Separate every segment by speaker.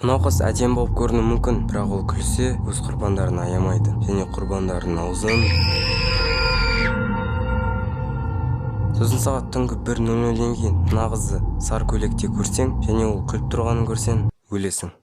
Speaker 1: Мынау қыз әдемі болып көрінуі мүмкін, бірақ ол күлсе, өз құрбандарын аямайды және құрбандарының аузын. Сосын сағат түнгі 1:00-ден кейін мына қызды сары көйлекте көрсең және ол күліп тұрғанын көрсең, өлесің.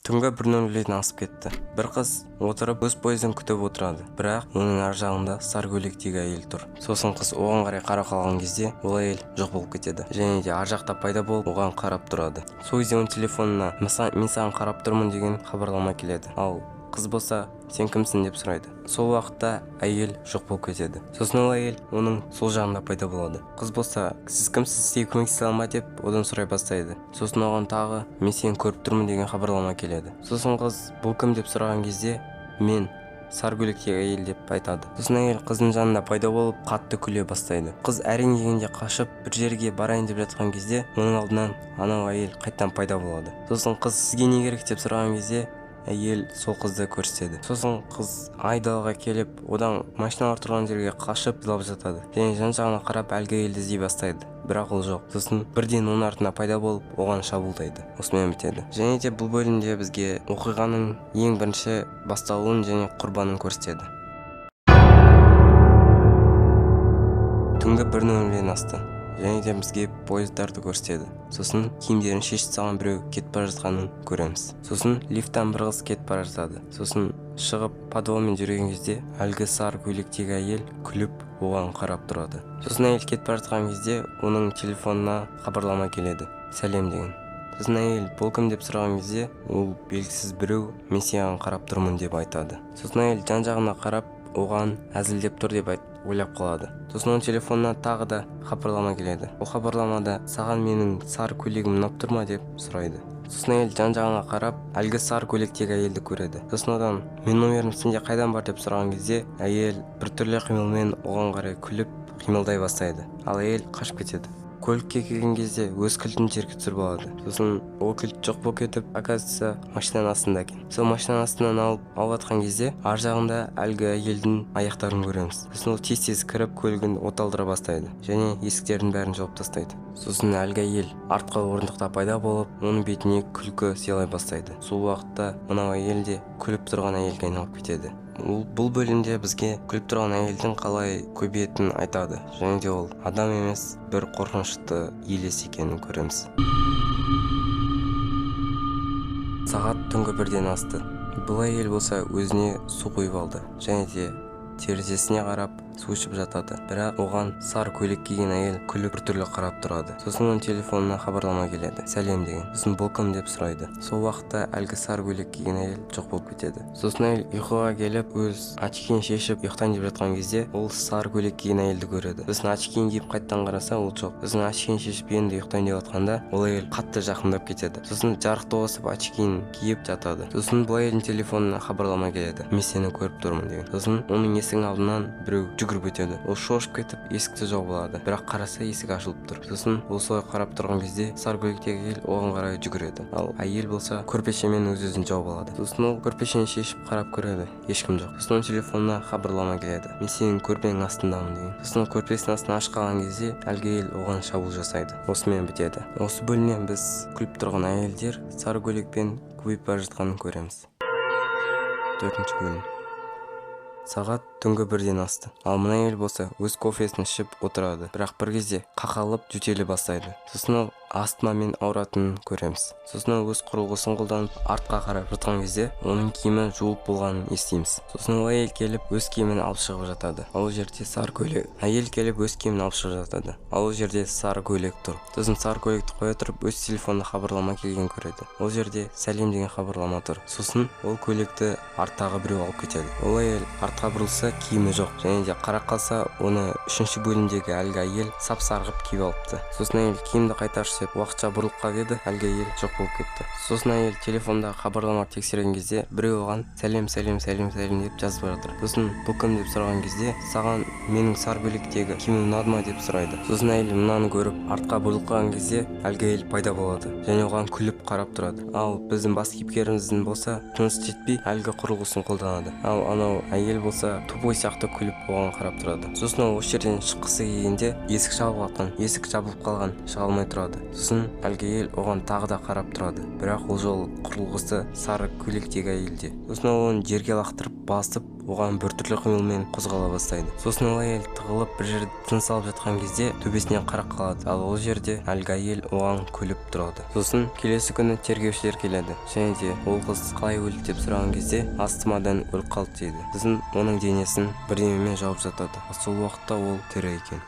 Speaker 1: Түнгі 1:00-ден асып кетті. Бір қыз отырып өз пойызын күтіп отырады, бірақ оның ар жағында сары көйлектегі әйел тұр. Сосын қыз оған қарай қарап қалған кезде ол әйел жоқ болып кетеді және де ар жақта пайда болып оған қарап тұрады. Сол кезде оның телефонына мен саған қарап тұрмын деген хабарлама келеді. Ал қыз болса сен кімсің деп сұрайды. Сол уақытта әйел жоқ болып кетеді. Сосын ол әйел оның сол жағында пайда болады. Қыз болса сіз кімсіз, сізге көмектесе ала ма деп одан сұрай бастайды. Сосын оған тағы мен сені көріп тұрмын деген хабарлама келеді. Сосын қыз бұл кім деп сұраған кезде мен сары көйлектегі әйел деп айтады. Сосын әйел қыздың жанында пайда болып қатты күле бастайды. Қыз әрең дегенде қашып бір жерге барайын деп жатқан кезде оның алдынан анау әйел қайтадан пайда болады. Сосын қыз сізге не керек деп сұраған кезде әйел сол қызды көрсетеді. Сосын қыз айдалаға келіп одан машиналар тұрған жерге қашып жылап жатады және жан-жағына қарап әлгі әйелді іздей бастайды, бірақ ол жоқ. Сосын бірден оның артына пайда болып оған шабуылдайды. Осымен бітеді. Және де бұл бөлімде бізге оқиғаның ең бірінші басталуын және құрбанын көрсетеді. Түнгі 1:00-ден асты. Және де бізге пойыздарды көрсетеді. Сосын киімдерін шешіп тастаған біреу кетіп бара жатқанын көреміз. Сосын лифттан бір қыз кетіп бара жатады. Сосын шығып подвалмен жүрген кезде әлгі сары көйлектегі әйел күліп оған қарап тұрады. Сосын әйел кетіп бара жатқан кезде оның телефонына хабарлама келеді. Сәлем деген. Сосын әйел бұл кім деп сұраған кезде ол белгісіз біреу мен саған қарап тұрмын деп айтады. Сосын әйел жан-жағына қарап оған әзілдеп тұр деп ойлап қалады. Сосын оның телефонына тағы да хабарлама келеді. Ол хабарламада саған менің сары көйлегім ұнап тұр ма деп сұрайды. Сосын әйел жан-жағына қарап әлгі сары көйлектегі әйелді көреді. Сосын одан менің номерім сенде қайдан бар деп сұраған кезде әйел біртүрлі қимылмен оған қарай күліп қимылдай бастайды. Ал әйел қашып кетеді. Көлікке келген кезде өз кілтін жерге түсіріп алады. Сосын ол кілт жоқ болып кетіп, оказывается, машинаның астында екен. Сол машинаның астынан алып жатқан кезде ар жағында әлгі әйелдің аяқтарын көреміз. Сосын ол тез-тез кіріп көлігін оталдыра бастайды және есіктердің бәрін жауып тастайды. Сосын әлгі әйел артқы орындықта пайда болып, оның бетіне күлкі сыйлай бастайды. Сол уақытта мынау әйел де күліп тұрған әйелге айналып кетеді. Бұл бөлімде бізге күліп тұрған әйелдің қалай көбейетінін айтады. Және де ол адам емес, бір қорқынышты елес екенін көреміз. Сағат түнгі 1-ден асты. Бұл әйел болса өзіне су құйып алды және де терезесіне қарап су ішіп жатады. Бірақ оған сары көйлек киген әйел күліп біртүрлі қарап тұрады. Сосын оның телефонына хабарлама келеді. Сәлем деген. Сосын бұл кім деп сұрайды. Сол уақытта әлгі сары көйлек киген әйел жоқ болып кетеді. Сосын әйел ұйқыға келіп өз очкиін шешіп ұйықтайын деп жатқан кезде ол сары көйлек киген әйелді көреді. Сосын очкиін киіп қайтадан қараса ол жоқ. Сосын очкиін шешіп енді ұйықтайын деп жатқанда ол әйел қатты жақындап кетеді. Сосын жарықты қосып очкиін киіп жатады. Сосын бұл әйелдің телефонына хабарлама келеді. Мен сені көріп тұрмын деген. Сосын оның есігінің алдынан біреу жүгіріп өтеді. Ол шошып кетіп есікті жауып алады. Бірақ қараса есік ашылып тұр. Сосын ол солай қарап тұрған кезде сары көйлектегі әйел оған қарай жүгіреді. Ал әйел болса көрпешемен өз-өзін жауып алады. Сосын ол көрпешені шешіп қарап көреді. Ешкім жоқ. Сосын оның телефонына хабарлама келеді. Мен сенің көрпеңнің астындамын деген. Сосын ол көрпесінің астын ашып қалған кезде әлгі әйел оған шабуыл жасайды. Осымен бітеді. Осы бөлімнен біз күліп тұрған әйелдер сары көйлекпен көбейіп бара жатқанын көреміз. 4-ші бөлім. Сағат түнгі 1-ден асты. Ал мына әйел болса өз кофесін ішіп отырады. Бірақ бір кезде қақалып жөтеле бастайды. Сосын ол астмамен ауыратынын көреміз. Сосын ол өз құрылғысын қолданып артқа қарап жатқан кезде оның киімі жуылып болғанын естиміз. Сосын ол әйел келіп өз киімін алып шығып жатады. Ал ол жерде сары көйлек. Әйел келіп өз киімін алып шығып жатады. Ал ол жерде сары көйлек тұр. Сосын сары көйлекті қоя тұрып өз телефонына хабарлама келген көреді. Ол жерде сәлем деген хабарлама тұр. Сосын ол көйлекті арттағы біреу алып кетеді. Ол әйел артқа бұрылса киімі жоқ. Және де қарап қалса оны 3-ші бөлімдегі әлгі әйел сап-сары қылып киіп алыпты. Сосын әйел киімді қайтаршы деп уақытша бұрылып қалып еді, әлгі әйел жоқ болып кетті. Сосын әйел телефондағы хабарламаларды тексерген кезде біреу оған сәлем, сәлем, сәлем, сәлем деп жазып жатыр. Сосын бұл кім деп сұраған кезде саған менің сары көйлектегі киімім ұнады ма деп сұрайды. Сосын әйел мынаны көріп артқа бұрылып қалған кезде әлгі әйел пайда болады және оған күліп қарап тұрады. Ал біздің бас кейіпкеріміздің болса тынысы жетпей әлгі құрылғысын қолданады. Ал анау әйел болса тупой сияқты күліп оған қарап тұрады. Сосын ол осы жерден шыққысы келгенде есік жабылып қалған, есік жабылып қалған, шыға алмай тұрады. Сосын әлгі әйел оған тағы да қарап тұрады, бірақ ол жолы құрылғысы сары көйлектегі әйелде. Сосын ол оны жерге лақтырып басып, оған біртүрлі қимылмен қозғала бастайды. Сосын ол әйел тығылып бір жерде тыныс алып жатқан кезде төбесінен қарап қалады, ал ол жерде әлгі әйел оған күліп тұрады. Сосын келесі күні тергеушілер келеді және де ол қыз қалай өлді деп сұраған кезде астмадан өліп қалды дейді. Сосын оның денесін бірдемемен жауып жатады. Сол уақытта ол тірі екен.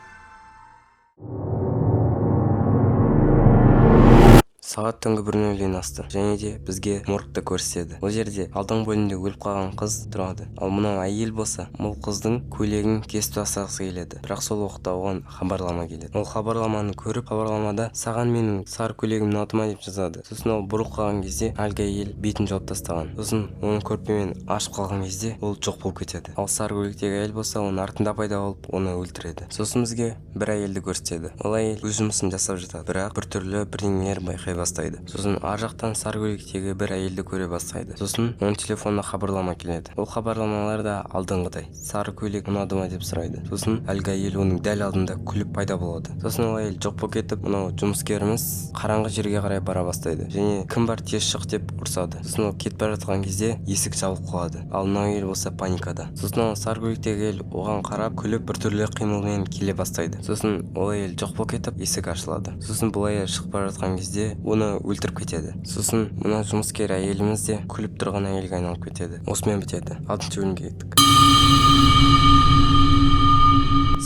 Speaker 1: Сағат түнгі 1:00-ден асты және де бізге моргты көрсетеді. Ол жерде алдыңғы бөлімде өліп қалған қыз тұрады. Ал мынау әйел болса, бұл қыздың көйлегін кесіп тастағысы келеді. Бірақ сол уақытта оған хабарлама келеді. Ол хабарламаны көріп, хабарламада саған менің сары көйлегім ұнады ма деп жазады. Сосын ол бұрылып қалған кезде әлгі әйел бетін жауып тастаған. Сосын оны көрпемен ашып қалған кезде ол жоқ болып кетеді. Ал сары көйлектегі әйел болса, оның артында пайда болып, оны өлтіреді. Сосын бізге бір әйелді көрсетеді. Ол әйел өз жұмысын жасап жатады, бірақ біртүрлі бірдеңелер байқай бастайды. Сосын ар жақтан сары көйлектегі бір әйелді көре бастайды. Сосын оның телефонына хабарлама келеді. Ол хабарламалар да алдыңғыдай. Сары көйлек ұнады ма деп сұрайды. Сосын әлгі әйел оның дәл алдында күліп пайда болады. Сосын ол әйел жоқ болып кетіп, мынау жұмыскеріміз қараңғы жерге қарай бара бастайды. Және кім бар тез шық деп ұрсады. Сосын ол кетіп бара жатқан кезде есік жабылып қалады. Ал мынау әйел болса паникада. Сосын ол сары көйлектегі әйел оған қарап күліп біртүрлі қимылмен келе бастайды. Сосын ол әйел жоқ болып кетіп, есік ашылады. Сосын бұл әйел шығып бара жатқан кезде оны өлтіріп кетеді. Сосын мына жұмыскер әйеліміз де күліп тұрған әйелге айналып кетеді. Осымен бітеді. 6-шы бөлімге кеттік.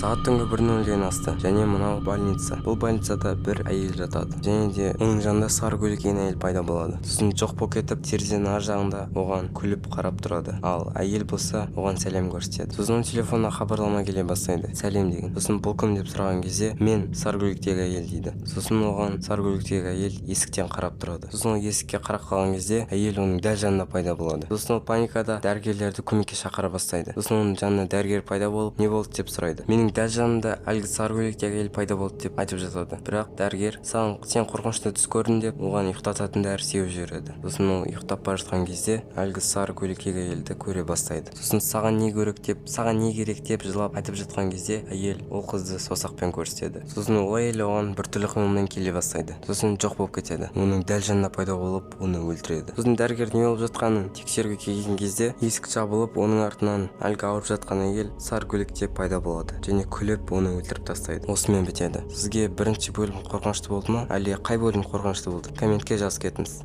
Speaker 1: Сағат түнгі 1:00-ден асты және мынау больница. Бұл больницада бір әйел жатады және де оның жанында сары көйлек киген әйел пайда болады. Сосын жоқ болып кетіп, терезенің ар жағында оған күліп қарап тұрады. Ал әйел болса оған сәлем көрсетеді. Сосын оның телефонына хабарлама келе бастайды. Сәлем деген. Сосын бұл кім деп сұраған кезде мен сары көйлектегі әйел дейді. Сосын оған сары көйлектегі әйел есіктен қарап тұрады. Сосын ол есікке қарап қалған кезде әйел оның дәл жанында пайда болады. Сосын ол паникада дәрігерлерді көмекке шақыра бастайды. Сосын оның жанына дәрігер пайда болып, не болды деп сұрайды. Менің дәл жанымда әлгі сары көйлектегі әйел пайда болды деп айтып жатады. Бірақ дәрігер сен қорқынышты түс көрдің деп оған ұйықтататын дәрі сеуіп жібереді. Сосын ол ұйықтап бара жатқан кезде әлгі сары көйлектегі әйелді көре бастайды. Сосын саған не керек деп, саған не керек деп жылап айтып жатқан кезде әйел ол қызды саусақпен көрсетеді. Сосын ол әйел оған біртүрлі қимылмен келе бастайды. Сосын жоқ болып кетеді. Оның дәл жанына пайда болып, оны өлтіреді. Сосын дәрігер не болып жатқанын тексеруге келген кезде есік жабылып, оның артынан әлгі ауырып жатқан әйел сары көйлекте пайда болады және күліп оны өлтіріп тастайды. Осымен бітеді. Сізге бірінші бөлім қорқынышты болды ма? Әлде қай бөлім қорқынышты болды? Комментке жазып кетіңіз.